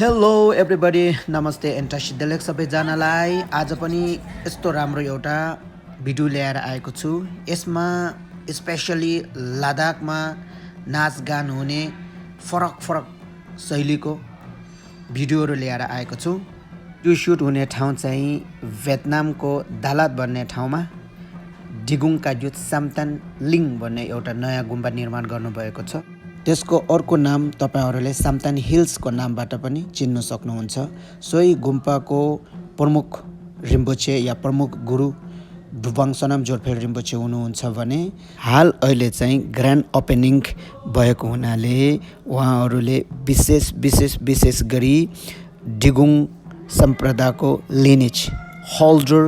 Hello everybody नमस्ते एन्टासी देलेक सबैजनालाई आज पनि यस्तो राम्रो एउटा भिडियो ल्याएर आएको छु। यसमा स्पेशली लद्दाखमा नाचगान हुने फरक फरक शैलीको भिडियोहरू ल्याएर आएको छु। यो सुट हुने ठाउँ चाहिँ भियतनामको दालात भन्ने ठाउँमा डिगुङका जुत साम्तान लिङ भन्ने एउटा नयाँ गुम्बा निर्माण गर्नुभएको छ। त्यसको अर्को नाम तपाईहरुले साम्तान हिल्सको नामबाट पनि चिन्न सक्नुहुन्छ। सोही गुम्बाको प्रमुख रिम्पोचे या प्रमुख गुरु डुबाङ सनाम जोरफे रिम्पोचे हुनुहुन्छ भने हाल अहिले चाहिँ ग्रान्ड ओपनिङ भएको हुनाले उहाँहरूले विशेष गरी डिगुङ सम्प्रदायको लिनेज होल्डर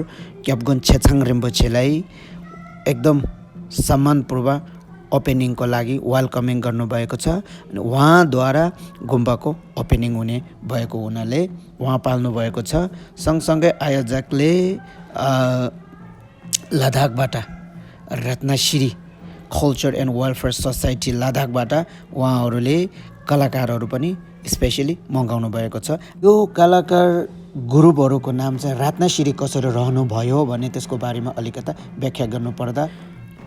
क्यापगन छेछाङ रिम्पोचेलाई एकदम सम्मानपूर्वक ओपनिङको लागि वेलकमिङ गर्नुभएको छ। अनि उहाँद्वारा गुम्बाको ओपनिङ हुने भएको हुनाले उहाँ पाल्नु भएको छ। सँगसँगै आयोजकले लद्दाखबाट Ratna Shri culture and welfare society लद्दाखबाट उहाँहरूले कलाकारहरू पनि स्पेशली मगाउनु भएको छ। यो कलाकार ग्रुपहरूको नाम चाहिँ रत्ना श्री कसरी रहनुभयो भने त्यसको बारेमा अलिकता व्याख्या गर्नुपर्दा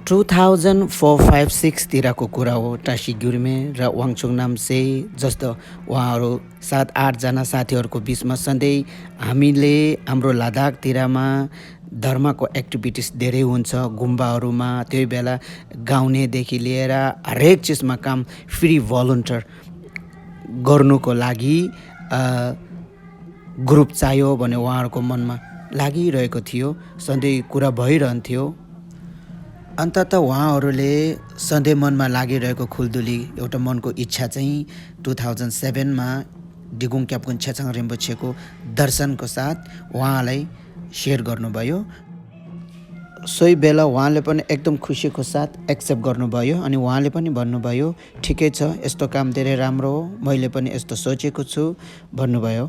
2004-5-6 तिरको कुरा हो। टासी गुर्मे र वाङचुङ नाम्से जस्तो उहाँहरू 7-8 जना साथीहरूको बिचमा सधैँ हामीले हाम्रो लद्दाखतिरमा धर्मको एक्टिभिटिज धेरै हुन्छ। गुम्बाहरूमा त्यही बेला गाउनेदेखि लिएर हरेक चिजमा काम फ्री भलन्टियर गर्नुको लागि ग्रुप चाहियो भने उहाँहरूको मनमा लागिरहेको थियो। सधैँ कुरा भइरहन्थ्यो। अन्ततः उहाँहरूले सधैँ मनमा लागिरहेको खुल्दुली एउटा मनको इच्छा चाहिँ 2007मा डिगुङ क्यापगन छेछाङ रिम्पोचेको दर्शनको साथ उहाँलाई सेयर गर्नुभयो। सोही बेला उहाँले पनि एकदम खुसीको साथ एक्सेप्ट गर्नुभयो। अनि उहाँले पनि भन्नुभयो ठिकै छ, यस्तो काम धेरै राम्रो हो, मैले पनि यस्तो सोचेको छु भन्नुभयो।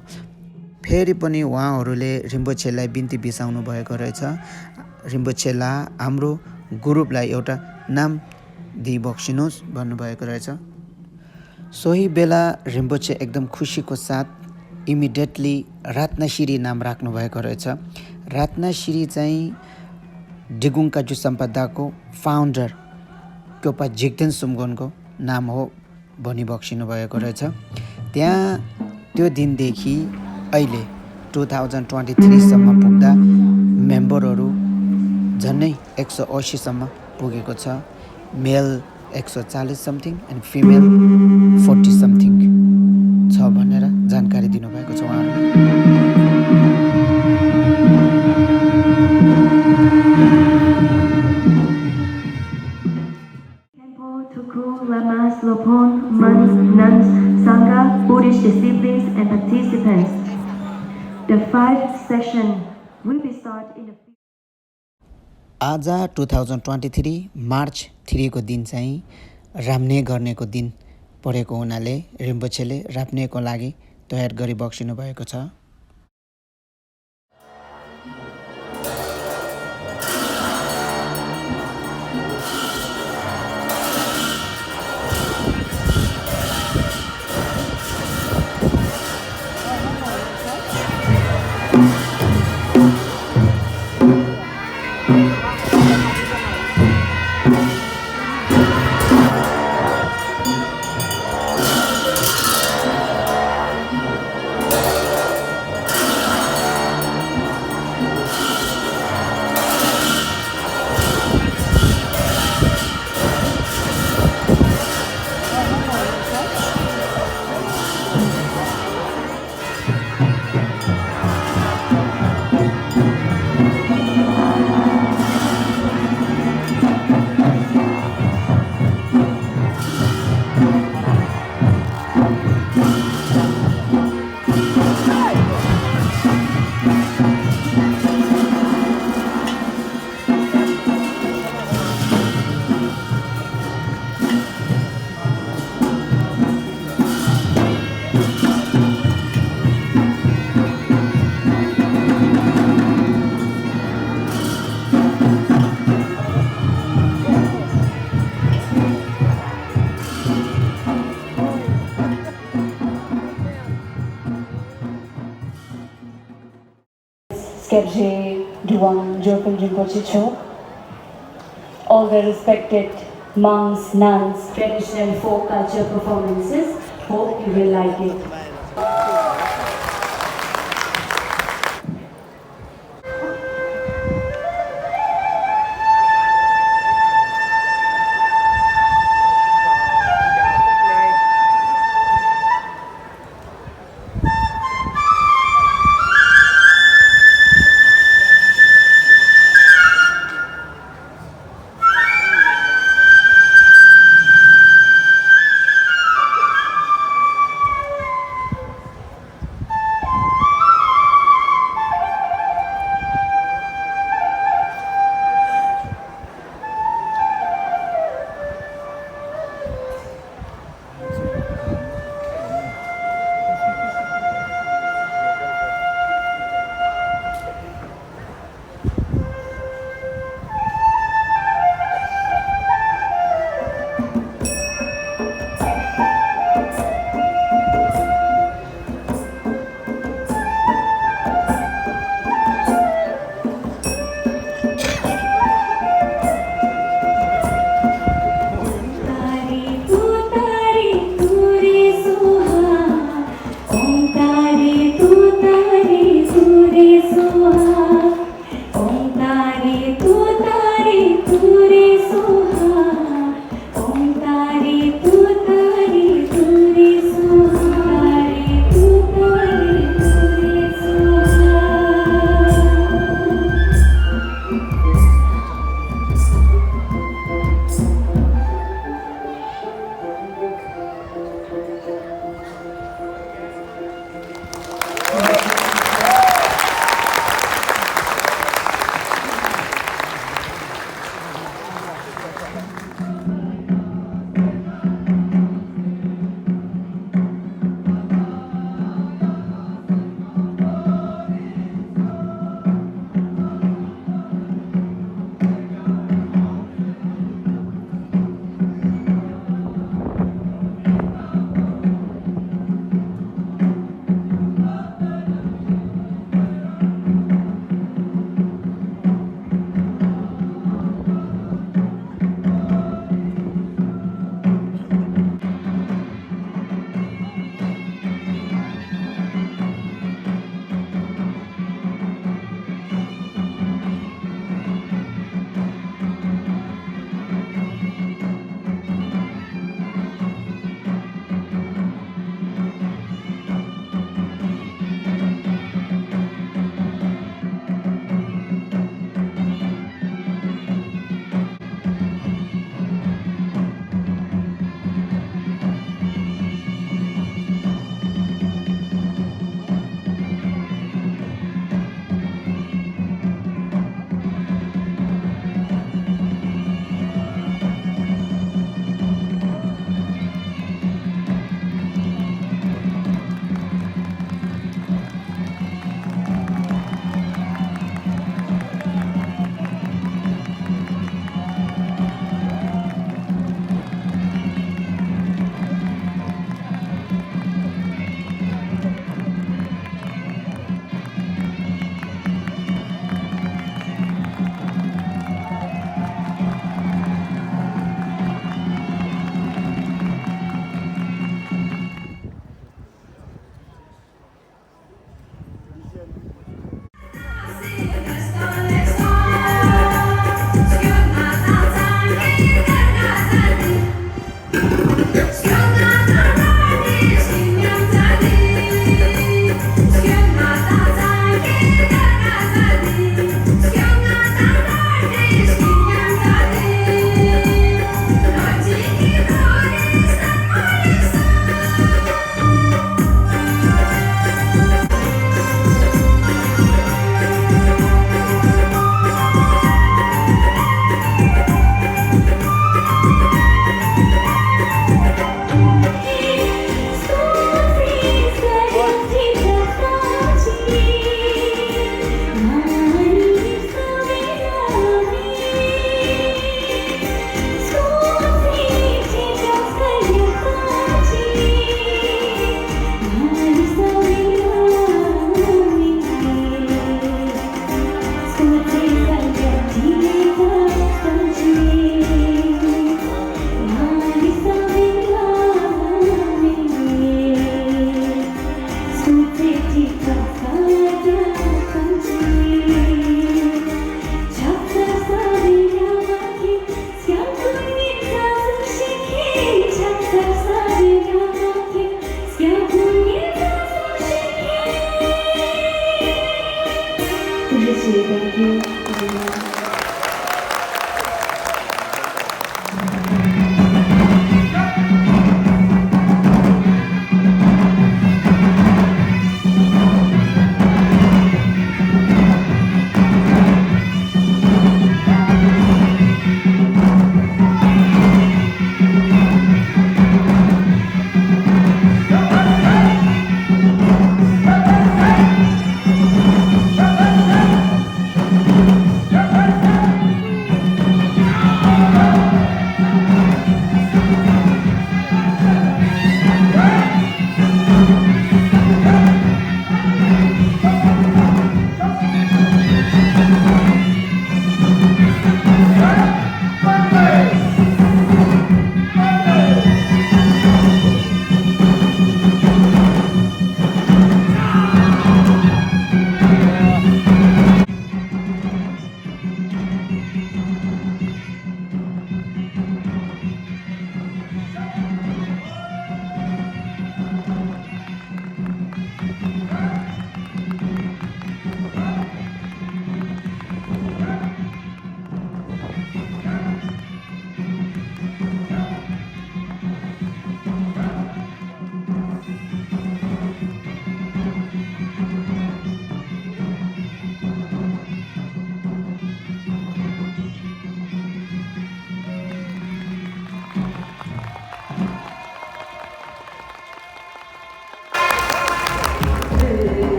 फेरि पनि उहाँहरूले रिम्पोचेलाई बिन्ती बिसाउनु भएको रहेछ। रिम्पोचेला हाम्रो ग्रुपलाई एउटा नाम दिइबक्सिनुहोस् भन्नुभएको रहेछ। सोही बेला रिम्पोचे एकदम खुसीको साथ इमिडिएटली रत्ना श्री नाम राख्नुभएको रहेछ। रत्ना श्री चाहिँ डिगुङ काजु सम्पदाको फाउन्डर क्योपा जिग्देन सुमगोनको नाम हो भनिबक्सिनु भएको रहेछ। त्यहाँ त्यो दिनदेखि अहिले 2023 सम्म पुग्दा मेम्बरहरू झन्नै 180 सम्म पुगेको छ। मेल 140 समथिङ एन्ड फिमेल 40 समथिङ छ भनेर जानकारी दिनुभएको छ उहाँहरूले। Buddhist disciplines and participants. The 5th session will be started in the आज 2023 मार्च 3 को दिन चाहिँ राम्ने गर्नेको दिन परेको हुनाले रिम्पोचेले राप्नेको लागि तयार गरी बक्सिनु भएको छ। Skebje, Duang, Jokul Rinpoche Cho, all the respected monks, nuns, traditional folk culture performances. Hope you will like it.